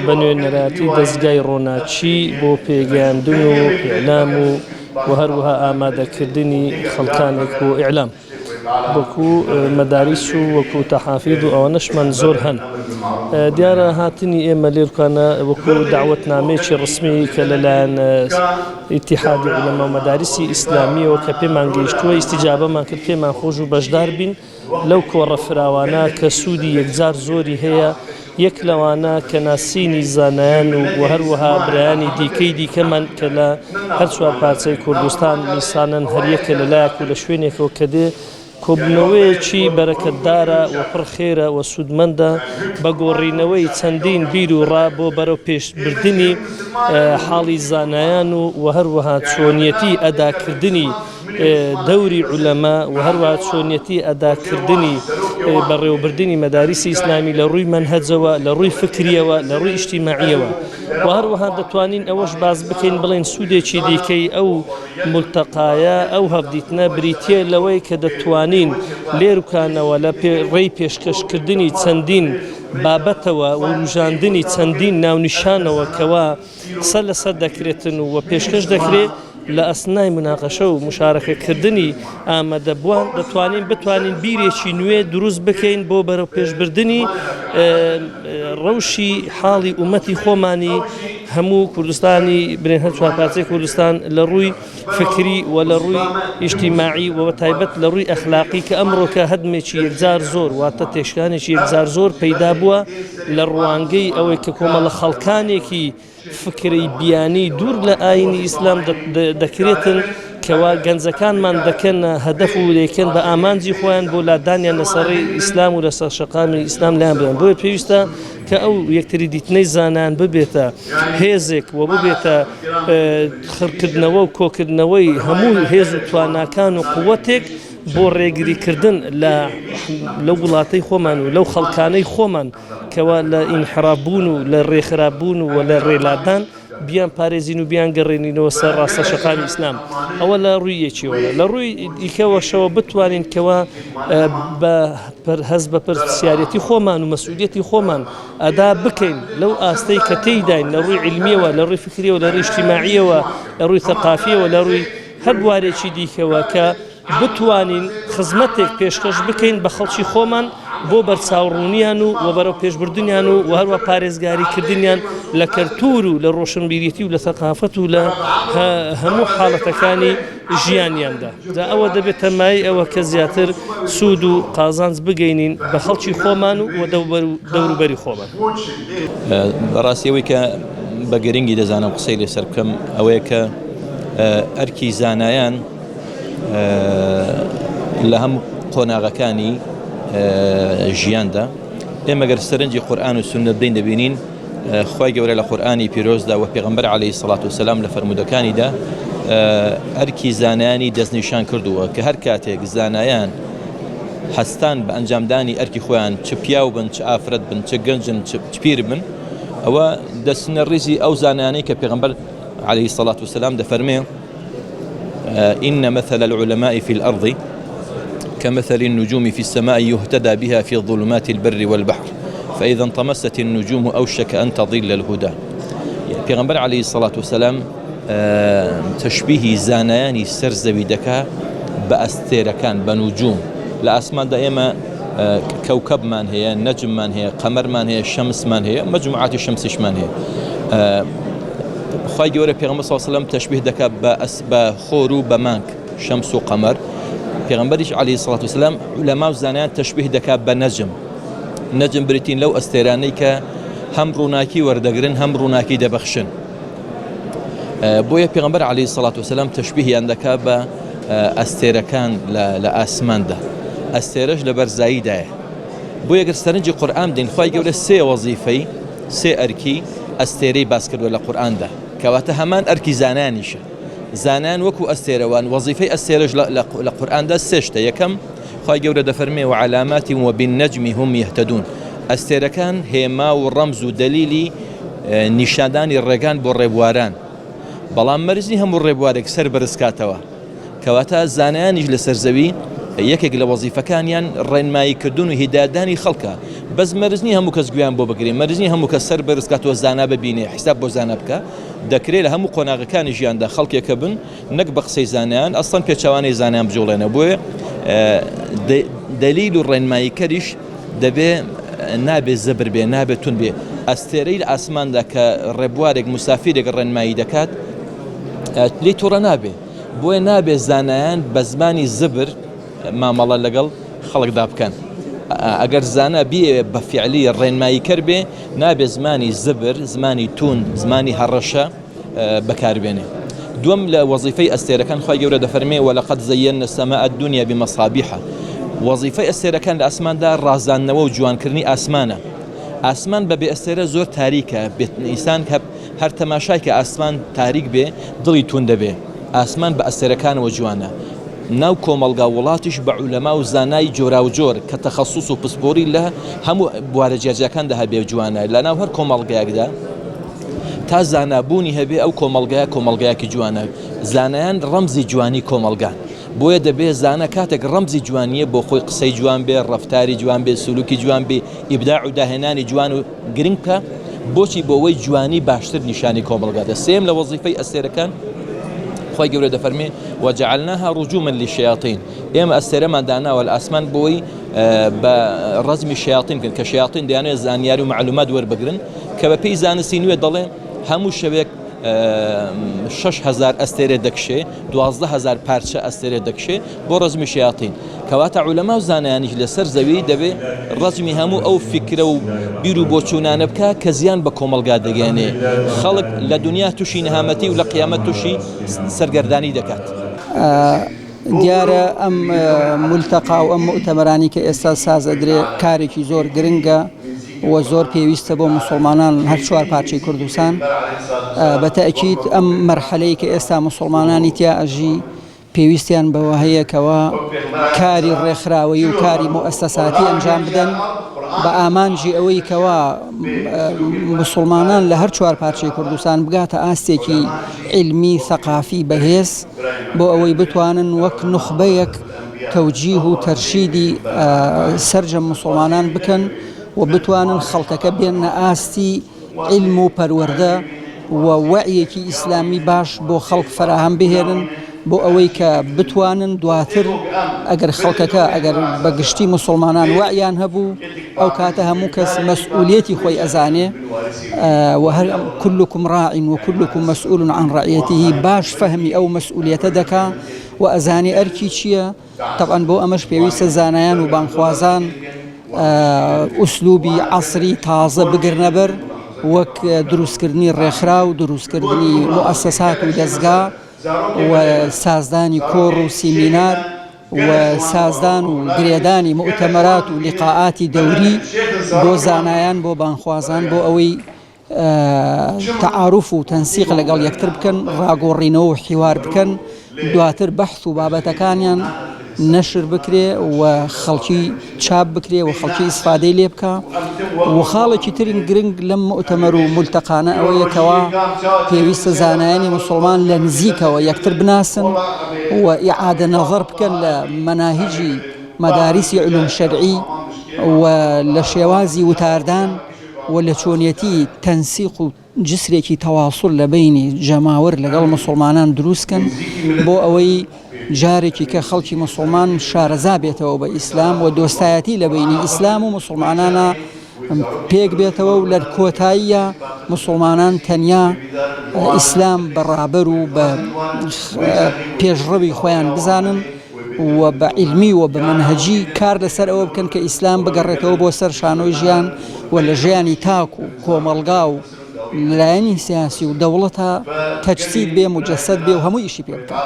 بە نوێنەرایەتی دەزگای ڕۆناکی بۆ پێگەیاندن و ئیعلام و و هەروەها ئامادەکردنی خەڵکانێک بۆ ئیعلام وەکو مەداریس و وەکو تەحافیظ و ئەوانەشمان زۆر هەن. دیارە هاتنی ئێمە لێرکانە وەکو دەعوەتنامەیەکی ڕسمی کە لەلایەن ئیتیحادی عولەما و مەداریسی ئیسلامیەوە کە پێمان گەیشتووە ئیستیجابەمان کرد پێمان خۆش و بەشدار بین لەو کۆڕە فراوانە کە سوودی یەکجار زۆری هەیە، یەک لەوانە کە ناسینی زانایان و و هەروەها برایانی دیکەی دیکەمان کە لە هەر چوارپارچەی کوردستان نیسانن هەریەکە لە لایەک و لە شوێنێکەوە کە دێ کۆبوونەوەیەکی بەرەکەتدارە و پڕ خێرە و سوودمەندە بە گۆڕینەوەی چەندین بیر و ڕا بۆ بەرەو پێش بردنی حاڵی زانایان و و هەروەها چۆنیەتی ئەداکردنی دەوری عولەما و هەروەها چۆنیەتی ئەداکردنی بەڕێوەبردنی مەداریسی ئیسلامی لە ڕووی مەنهەجەوە، لە ڕووی فکریەوە، لە ڕووی ئیجتیماعیەوە و هەروەها دەتوانین ئەوەش باس بکەین بڵێین سوودێکی دیکەی ئەو مولتەقایە ئەو هەڤدیتنە بریتیە لەوەی کە دەتوانین لێرکانەوە لە ڕێی پێشکەشکردنی چەندین بابەتەوە وروژاندنی چەندین ناونیشانەوە کەوا قسە لەسەر دەکرێتن و پێشکەش دەکرێت لە ئەسنای مناقەشە و مشارەکە کردنی ئامادەبووان دەتوانین بتوانین بیرێکی نوێ دروست بکەین بۆ بەرەو پێشبردنی ڕەوشی حاڵی ئومەتی خۆمانی هەموو کوردستانی برێن هەر چوارپارچەی کوردستان لە ڕووی فکری و لە ڕووی ئیجتیماعی و بەتایبەت لە ڕووی ئەخلاقی کە ئەمڕۆکە هەدمێکی یەکجار زۆر واتە تێکشکانێکی یەکجار زۆر پەیدا بووە لە ڕوانگەی ئەوەی کە کۆمەڵە خەڵکانێکی فکرەی بیانی دوور لە ئاینی ئیسلام دەکرێتن کەوا گەنجەکانمان دەکەنە هەدەف و دەیکەن بە ئامانجی خۆیان بۆ لادانیان لەسەر ڕێی ئیسلام و لەسەر شەقامی ئیسلام لایان بدەن بۆیە پێویستە کە ئەو یەکتری دیتنەی زانایان ببێتە هێزێک و ببێتە خڕکردنەوە و کۆکردنەوەی هەموو هێز و تواناکان و قوتێک بۆ ڕێگریکردن لە لەو وڵاتەی خۆمان و لەو خەڵکانەی خۆمان کەوا لە ئینحراف بوون و لە ڕێخراپ بوون و لە ڕێلادان بیان پارێزین و بیان گەڕێنینەوە سەر ڕاستە شەقامی ئیسلام ئەوە لە ڕووی یەکیەوە لە ڕووی دیکەوەشەوە بتوانین کەوا بە هەست بە پرسیارەتی خۆمان و مەسئولیەتی خۆمان ئەدا بکەین لەو ئاستەی کە تێیداین لە ڕووی عیلمیەوە لە ڕووی فکریەوە لە ڕووی ئیجتیماعیەوە لە ڕووی ثەقافیەوە لە ڕووی هەر بوارێکی دیکەوە کە بتوانین خزمەتێک پێشکەش بکەین بە خەڵکی خۆمان بۆ بەرچاوڕوونیان و و بەرەو پێشبردنیان و و هەروە پارێزگاری کردنیان لە کەلتوور و لە ڕۆشنبیریی و لە ثەقافەت و لە هەموو حاڵەتەکانی ژیانیاندا. جا ئەوە دەبێتە مایەی ئەوە کە زیاتر سوود و قازانج بگەینین بە خەڵکی خۆمان و دەوروبەری خۆمان. بەڕاستی ئەوەی کە بە گرنگی دەزانم قسەی لەسەر بکەم ئەوەیە کە ئەرکی زانایان لە هەموو قۆناغەکانی ژیاندا ئێمە گەر سەرنجی قورئان و سوننەت بدەین دەبینین خوای گەورە لە قورئانی پیرۆزدا و پێغەمبەر عەلەیهی سڵات و سەلام لە فەرموودەکانیدا ئەرکی زانایانی دەستنیشان کردووە کە هەر کاتێک زانایان هەستان بە ئەنجامدانی ئەرکی خۆیان چ پیاو بن چ ئافرەت بن چ گەنجن چ پیر بن ئەوە دەچنە ڕیزی ئەو زانایانەی کە پێغەمبەر عەلەیهی سڵات و سەلام دەفەرمێ إن مثل العلماء في الأرض كمثل النجوم في السماء يهتدى بها في ظلمات البر والبحر فإذا انطمست النجوم أوشك أن تضل الهدى پێغەمبەر عەلەیهی سەڵات وسەلام تەشبیهی زانایانی سەر زەوی دەکا بە ئەستێرەکان بە نوجوم لە ئاسماندا ئێمە کەوکەبمان هەیە نەجممان هەیە قەمەرمان هەیە شەمسمان هەیە مەجموعاتی شەمسیشمان هەیە خوای گەورە پێغەمبەر صلی الله علیه و سلم تەشبیه دەکات بە ئەس بە خۆر و بە مانگ شەمس و قەمەر پێغەمبەریش علیه الصلاة والسلام علەما و زانایان تەشبیه دەکات بە نەجم نەجم بریتین لەو ئەستێرانەی کە هەم ڕووناکی وەردەگرن هەم ڕووناکی دەبەخشن بۆیە پێغەمبەر علیه الصلاة والسلام تەشبیهیان دەکات بە ئەستێرەکان لە ئاسماندا ئەستێرەش لە بەرزاییدایە بۆیە گەر سەرنجی قورئان بدەین خوای گەورە سێ وەزیفەی سێ ئەرکی ئەستێرەی باس کردووە لە قورئاندا کەواتە هەمان ئەرکی زانایانیشە زانایان وەکو ئەستێرەوان وەزیفەی ئەستێرەش لە قورئاندا سێ شتە یەکەم خوای گەورە دەفەرمێ وعلامات وبالنجم هم يهتدون ئەستێرەکان هێما و ڕەمز و دەلیلی نیشاندانی ڕێگان بۆ ڕێبواران بەڵام مەرج نییە هەموو ڕێبوارێک سەر بەرز کاتەوە کەواتە زانایانیش لەسەر زەوی یەکێک لە وەزیفەکانیان ڕێنماییکردن و هیدایەتدانی خەڵکە. بەس مەرج نیە هەموو کەس گوێیان بۆ بگرێ، مەرج نیە هەموو کەس سەر بەرز کاتەوە زانا ببینێ حیساب بۆ زانا بکا، دەکرێ لە هەموو قۆناغەکانی ژیاندا خەڵکێک هەبن نەک بە قسەی زانایان ئەسڵەن پێچەوانەی زانایان بجوڵێنەوە بۆیە دەلیل و ڕێنماییکەریش دەبێ نابێ زەبر بێ نابێ تون بێ ئەستێرەی لە ئاسماندا کە ڕێبوارێک مسافیرێک ڕێنمایی دەکات لێی توڕە نابێ بۆیە نابێ زانایان بە زمانی زبر مامەڵە لەگەڵ خەڵکدا بکەن. ئەگەر زانا بیەوێ بە فیعلی ڕێنماییکەر بێ، نابێ زمانی زبر، زمانی توند، زمانی هەڕەشە بەکاربێنێ. دووەم لە وەزیفەی ئەستێرەکان خوای گەورە دەفەرمێ ولقد زینا السماء الدنیا بمصابیح وەزیفەی ئەستێرەکان لە ئاسماندا ڕازاندنەوە و جوانکردنی ئاسمانە. ئاسمان بە بێ ئەستێرە زۆر تاریکە، ئینسان هەر تەماشای کە ئاسمان تاریک بێ دڵی توند دەبێ. ئاسمان بە ئەستێرەکانەوە جوانە. ناو کۆمەڵگا و وڵاتیش بە عولەما و زانای جۆراوجۆر کە تەخەسوس و پسپۆری لە هەموو بوارە جیاجیاکاندا هەبێ جوانە. لە ناو هەر کۆمەڵگایەکدا تا زانا بوونی هەبێ ئەو کۆمەڵگایە کۆمەڵگایەکی جوانە. زانایان ڕەمزی جوانی کۆمەڵگان. بۆیە دەبێ زانا کاتێک ڕەمزی جوانییە بۆ خۆی قسەی جوان بێ، ڕەفتاری جوان بێ، سلوکی جوان بێ، ئیبداع و داهێنانی جوان و گرنگ بکا، بۆچی بۆ وەی جوانی باشتر نیشانی کۆمەڵگا دە. سێیەم لە وەزیفەی ئەستێرەکان خوای گەورە دەفەرمێ وجعلناها رجوما للشیاطین ئێمە ئەستێرەمان داناوە لە ئاسمان بۆی بە ڕەزمی شیاطین بکەن کە شیاطین دەیانەوێت زانیاری و معلومات وەربگرن کە بە پێی زانستی نوێ دەڵێ هەموو شەوێک 6000 ئەستێرە دەکشێ 12000 پارچە ئەستێرە دەکشێ بۆ ڕەزمی شەیاتین کەواتە عولەما و زانایانیش لەسەر زەوی دەبێ ڕەزمی هەموو ئەو فیکرە و بیر و بۆچوونانە بکا کە زیان بە کۆمەڵگا دەگەیەنێ خەڵک لە دنیا تووشی نەهامەتی و لە قیامەت تووشی سەرگەردانی دەکات. دیارە ئەم مولتەقا و ئەم موئتەمەرانی کە ئێستا ساز ئەدرێ کارێکی زۆر گرنگە و زۆر پێویستە بۆ موسڵمانان هەر چوار پارچەی کوردستان بە تەئکید ئەم مەرحەلەی کە ئێستا موسڵمانانی تیا ئەژی پێویستیان بەوە هەیە کەوا کاری ڕێکخراوەیی و کاری موئەسەساتی ئەنجام بدەن بە ئامانجی ئەوەی کەوا موسڵمانان لە هەر چوار پارچەی کوردستان بگاتە ئاستێکی عیلمی سەقافی بەهێز بۆ ئەوەی بتوانن وەک نوخبەیەک تەوجیه و تەرشیدی سەرجەم موسڵمانان بکەن و بتوانن خەڵکەکە بێننە ئاستی عیلم و پەروەردە و وەعیەکی ئیسلامی باش بۆ خەڵک فەراهەم بهێنن بۆ ئەوەی کە بتوانن دواتر ئەگەر خەڵکەکە ئەگەر بە گشتی موسڵمانان وەعیان هەبوو ئەو کاتە هەموو کەس مەسئولیەتی خۆی ئەزانێ و هەر کلکم راع و کلکم مسئول عن رعیته باش فەهمی ئەو مەسئولیەتە دەکا و ئەزانێ ئەرکی چییە تەبعەن بۆ ئەمەش پێویستە زانایان و بانگخوازان ئوسلوبی عەسری تازە بگرنەبەر وەک دروستکردنی ڕێکخراو دروستکردنی موئەسەسات و دەزگا و سازدانی کۆڕ و سیمینار و سازدان و گرێدانی موئتەمەرات و لیقائاتی دەوری بۆ زانایان بۆ بانگخوازان بۆ ئەوەی تەعاروف و تەنسیق لەگەڵ یەکتر بکەن، ڕاگۆڕینەوە و حیوار بکەن، دواتر بەحس و بابەتەکانیان نەشر بکرێ و خەڵکی چاپ بکرێ و خەڵکی ئیسفادەی لێ بکا و خاڵێکی ترین گرنگ لەم موئتەمەر و مولتەقانە ئەوەیە کەوا پێویستە زانایانی موسڵمان لە نزیکەوە یەکتر بناسن و ئیعادە نەزەر بکەن لە مەناهیجی مەداریسی علوم شەرعی و لە شێوازی وتاردان و لە چۆنیەتی تەنسیق و جسرێکی تەواسول لە بەینی جەماوەر لەگەڵ موسوڵمانان دروست کەن بۆ ئەوەی جارێکی کە خەڵکی موسوڵمان شارەزا بێتەوە بە ئیسلام و دۆستایەتی لە بەینی ئیسلام و موسوڵمانانا پێک بێتەوە و لە کۆتاییە موسوڵمانان تەنیا ئیسلام بە ڕابەر و بە پێشڕەوی خۆیان بزانن. و بە عیلمی و بە مەنهەجی کار لەسەر ئەوە بکەن کە ئیسلام بگەڕێتەوە بۆ سەر شانۆی ژیان و لە ژیانی تاک و کۆمەڵگا و لایەنی سیاسی و دەوڵەتا تەجسید بێ موجەسەد بێ و هەموو ئیشی پێ بکات.